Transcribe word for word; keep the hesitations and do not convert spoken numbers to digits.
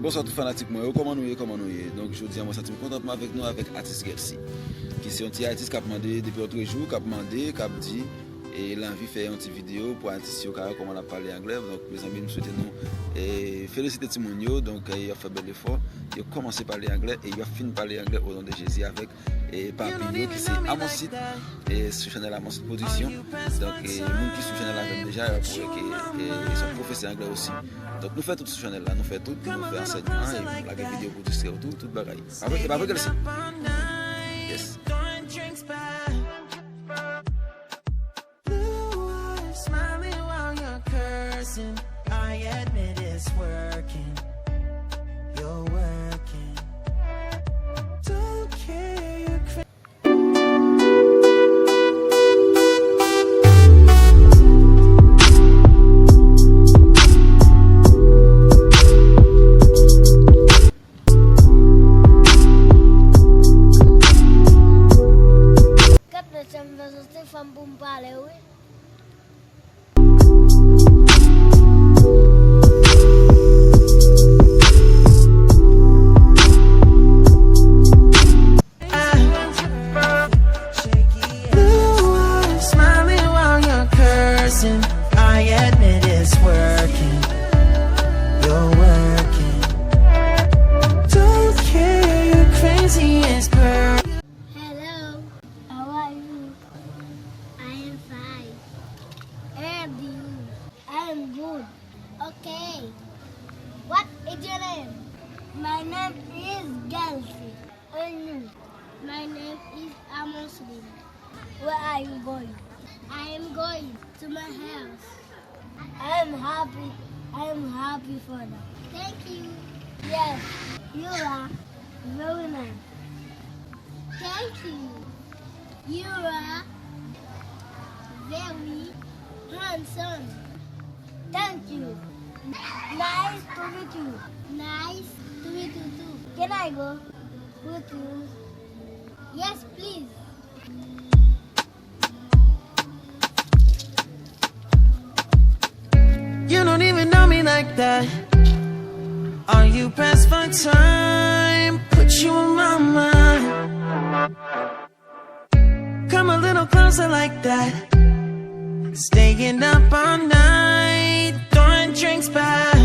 Bonswa tout fanatik mwen yo, kòman nou ye, kòman nou ye? Donk, jodi a, mwen santi m kontan pou m avèk nou, avèk atis Gelsy, ki se yon ti atis k ap mande depi yon trè jou, k ap mande, k ap di, e l anvi fè yon ti videyo pou atis yo ka wè kòman l ap pale anglè. Donk, mezanmi, m swete nou, e, felisite timoun yo. Donk, e, y ap fè bèl efò. Yo kòmanse pale anglè e y ap fin pale anglè o non de Jezi avèk e papi yo ki se Amonsit, e sou chanèl Amonsit Production. Donk, e moun ki sou chanèl avè m deja, y ap wè ke, e se yon pwofesè anglè osi. Donk, nou fè tout sou chanèl la, nou fè tout, nou fè ansèyman, e nou lage videyo pou distrè w tou, tout bagay. Pa vre, e pa vre, Gelsy? Yes. Blue eyes, smiling while you're cursing. I admit it's working. You're working. Don't care, you're cra- Gad mesye, m bezwen se fanm pou m pale, wi. Blue eyes, smiling while you're cursing. I admit it's working. You're working. Don't care, you're crazy as per. Hello, how are you? I am fine. And you? I am good. Okay. What is your name? My name is Gelsy. And you? My name is Amonslin. Where are you going? I am going to my house. I am happy. I am happy for that. Thank you. Yes, you are very nice. Thank you. You are very handsome. Thank you. Nice to meet you. Nice to meet you too. Can I go with you? Yes, please. You don't even know me like that. Are you pressed for time? Put you on my mind. Come a little closer like that. Staying up all night, throwing drinks back.